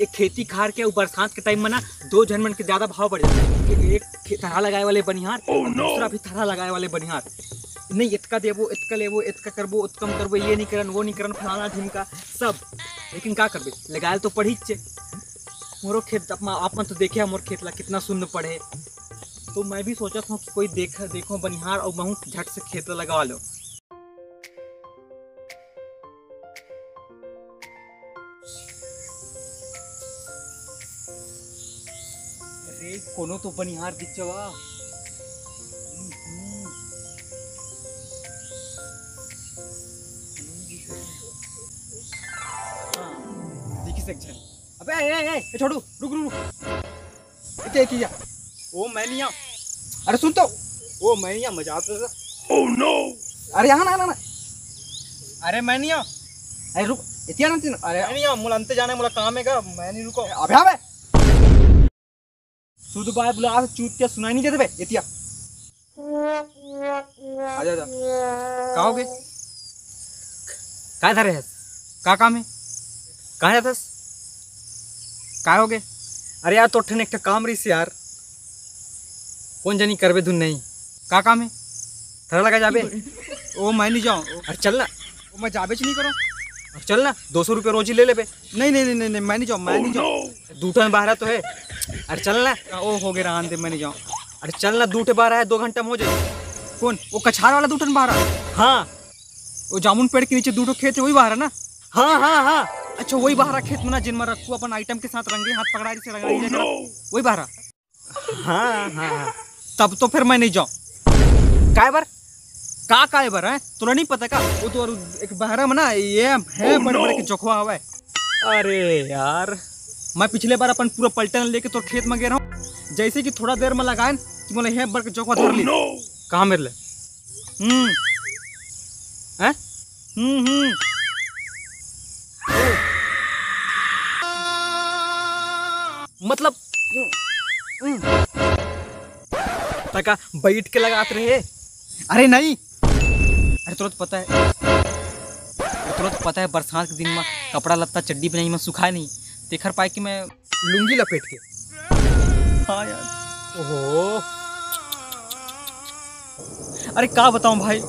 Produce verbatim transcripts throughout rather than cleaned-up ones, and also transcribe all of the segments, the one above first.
एक खेती खार के अउ बरसात के टाइम में ना, दो झन मन के ज्यादा भाव बढ़ जाथे। एक खे-, थरहा लगाए वाले बनिहार, अउ दूसरा भी थरहा लगाए वाले बनिहार। नहीं, एतका देबो, एतका लेबो, एतका करबो, एतका कम करबो, ये नहीं करन, वो नहीं करन, फलाना ढिमका सब। लेकिन का करबे, लगाए तो पड़हीच हे। मोरो खेत आप मन तो देखे, मोर खेत ला कितना सुंदर पड़े। तो मैं भी सोचत हूँ कि कोई देख, देखो बनिहार अउ महूँ झट से खेत ला लगा लो। अरे, कोनो तो बनिहार दिख जावा। हम्म। हाँ, दिखिस एक झन। अबे, ए, ए, ए, छोटू, रुक, रुक, रुक। एती, एती आ। ओ, मैं नहीं आऊँ। अरे सुन तो। ओ, मैं नहीं आऊँ, मजाक कर रहा। अरे यहाँ ना, ना, ना। अरे मैं नहीं आऊँ। अरे रुक, एती आ ना, एती आ ना। अरे मैं नहीं आऊँ, मोला अंते जाना हे, मोला काम हे का, मैं नहीं रुको। अबे हाँ बे। सुध बाय बुला, चूतिया सुनाई नहीं देते बे, एती आ। आजा, आजा। का होगे? काय धरे हस? का काम हे? कहाँ जाथस? काय होगे? अरे यार, तोर ठन एक ठन काम रहिस यार। कोन जनी करबे धुन नहीं। का काम हे? थरहा लगा जाबे? ओ, मैं नहीं जाऊँ। अरे चल ना। ओ, मैं जाबेच नहीं करो। अरे चल ना, दो सौ रुपया रोजी ले लेबे। नहीं, नहीं, नहीं, नहीं, नहीं, मैं नहीं जाऊँ, मैं नहीं जाऊँ। दू ठन बहरा तो हे। अरे चल ना। ओ, होगे, रहन दे, मैं नहीं जाऊँ। अरे चल ना, दू ठे बहरा हे, दो घंटा में हो जाही। कोन? ओ कछार वाला दू ठन बहरा? हाँ। ओ जामुन पेड़ के नीचे दू ठो खेत हे, वही बहरा ना? हाँ, हाँ, हाँ। अच्छा, वही बहरा खेत में ना, जिन में रक्कू अपन आइटम के साथ रंगे हाथ पकड़ारी से रंगाई जाए ना? वही बहरा? हाँ, हाँ, हाँ। तब तो फिर मैं नहीं जाऊँ। काय बर? का काय बर हे? तोला नहीं पता का? वो तो एक बहरा में ना, ये हे बड़े बड़े के जोखवा हवय। अरे यार, मैं पिछले बार अपन पूरा पलटन लेके तोर खेत में गे रहूँ, जैसे कि थोड़ा देर में लगायन कि मोला हे बड़े के जोखवा धर ली। कहाँ मेर ले? हम्म। हैं? हम्म, हम्म। मतलब, तका बैठ के लगात रहे। अरे नहीं, अरे तोला तो पता हे, तोला तो पता हे, बरसात के दिन में कपड़ा लत्ता चड्डी बनाई में सुखाय नहीं, तेखर पाय के मैं लुंगी लपेट के। हाँ यार। ओहो। अरे का बताऊं भाई,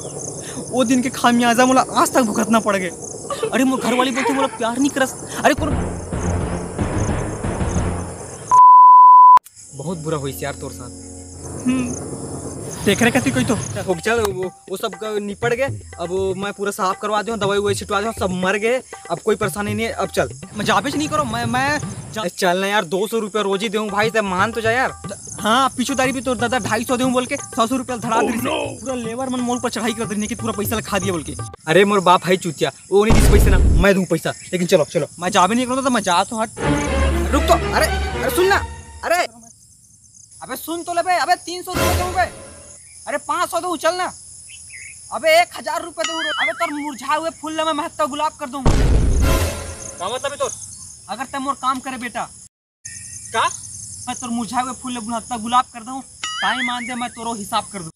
वो दिन के खामियाजा मोला आज तक भुगतना पड़ गे। अरे मोर घरवाली बोलथे मोला प्यार नहीं करस। अरे कोनो बहुत बुरा होइस यार तोर साथ। हम्म। तेखरे कति कोई तो। हो चल, वो, वो सब का निपट गए। अब वो मैं पूरा साफ करवा दूँ, दवाई ववाई छिटवा दूँ, सब मर गए। अब कोई परेशानी नहीं है। अब चल। मैं जाबेच नहीं करो, मैं, मैं जा- अरे चल ना यार, दो सौ रुपया रोजी देहूँ भाई, ते मान तो जा यार। हाँ, पिछू दारी भी तो दादा ढाई सौ देहूँ बोल के सौ सौ रुपया धरा दे रही। पूरा लेबर मन मोर ऊपर चढ़ाई कर दे रही कि पूरा पैसा ला खा दिया बोल के। अरे मोर बाप है चूतिया, वो नहीं दिस पैसे ना, मैं दूँ पैसा। लेकिन चलो, चलो। मैं जाबे नहीं करूँ तो मैं जा तो हट। रुक तो, अरे, अरे सुन ना, अरे अबे सुन तो ले बे, अबे तीन सौ रुपये दूँ बे। अरे पाँच सौ दूँ, चल ना। अबे एक हजार रुपये दूँ। अबे तोर मुरझाए हुए फूल ला मैं महकता गुलाब कर दूँ। का मतलब है तोर? अगर तै मोर काम करे बेटा। का? मैं तोर मुरझाए हुए फूल ला महकता गुलाब कर दूँ। ताई मान दे, मैं तोरो हिसाब कर दूँ।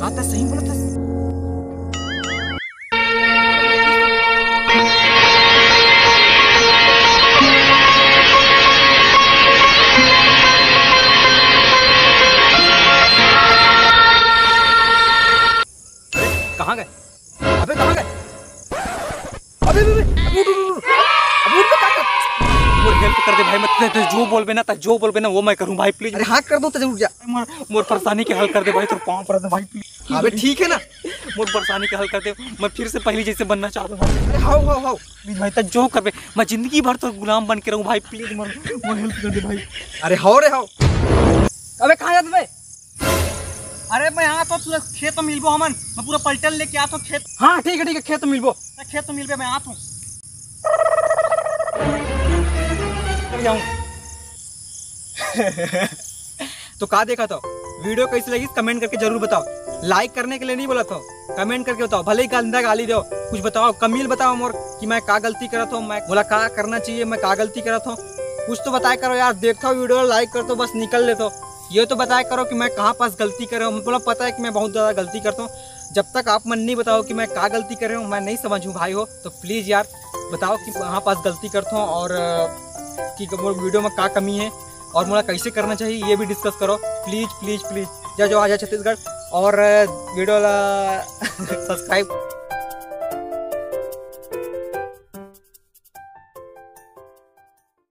का तै सही बोलत हस? कहाँ गए? अबे कहाँ गए? अबे, अबे, अबे, अबे, उठ, उठ, उठ, उठ। अबे उठ, मैं का कर? मोर हेल्प कर दे भाई, मैं तै, तै जो बोलबे ना, तै जो बोलबे ना, वो मैं करूँ भाई, प्लीज। अरे हाँ, कर दो, तै जरूर जा। मोर, मोर परेशानी के हल कर दे भाई, तोर पाँव परत हँव भाई, प्लीज। अबे ठीक है ना? मोर परेशानी के हल कर दे, मैं फिर से पहली जैसे बनना चाहता हूँ भाई। अरे हाव, हाव, हाव। प्लीज भाई, तै जो करबे, मैं जिंदगी भर तोर गुलाम बन के रहूँ भाई, प्लीज मोर, मोर हेल्प कर दे भाई। अरे हाव रे हाव। अबे कहाँ जात बे? अरे मैं आत हँव, तोला खेत में मिलबो हमन। मैं पूरा पलटन लेके आत हँव खेत। हाँ ठीक है, ठीक है, खेत में मिलबो। मैं खेत में मिलबे, मैं आत हँव। चल जाऊँ। तो का देखत हव, वीडियो कैसे लगिस कमेंट करके जरूर बताओ। लाइक करने के लिए नहीं बोलत हँव, कमेंट करके बताओ, भले ही गंदा गाली दो, कुछ बताओ, कमी ल बताओ मोर कि मैं का गलती करत हँव, मैं मोला का करना चाहिए, मैं का गलती करत हँव, कुछ तो बताया करो यार। देखत हव वीडियो, लाइक करत हव, बस निकल लेत हव। ये तो बताया करो कि मैं कहाँ पास गलती करे हँव। मोला पता है कि मैं बहुत ज्यादा गलती करत हँव, जब तक आप मन नहीं बताओ कि मैं का गलती कर रहे हूँ, मैं नहीं समझ हूँ भाई हो, तो प्लीज यार बताओ कि कहाँ पास गलती करता हूँ और अ, कि मोर वीडियो में का कमी है और मोला कैसे करना चाहिए, ये भी डिस्कस करो प्लीज प्लीज प्लीज। जय जोहार, जय छत्तीसगढ़। और अ, वीडियो ला सब्सक्राइब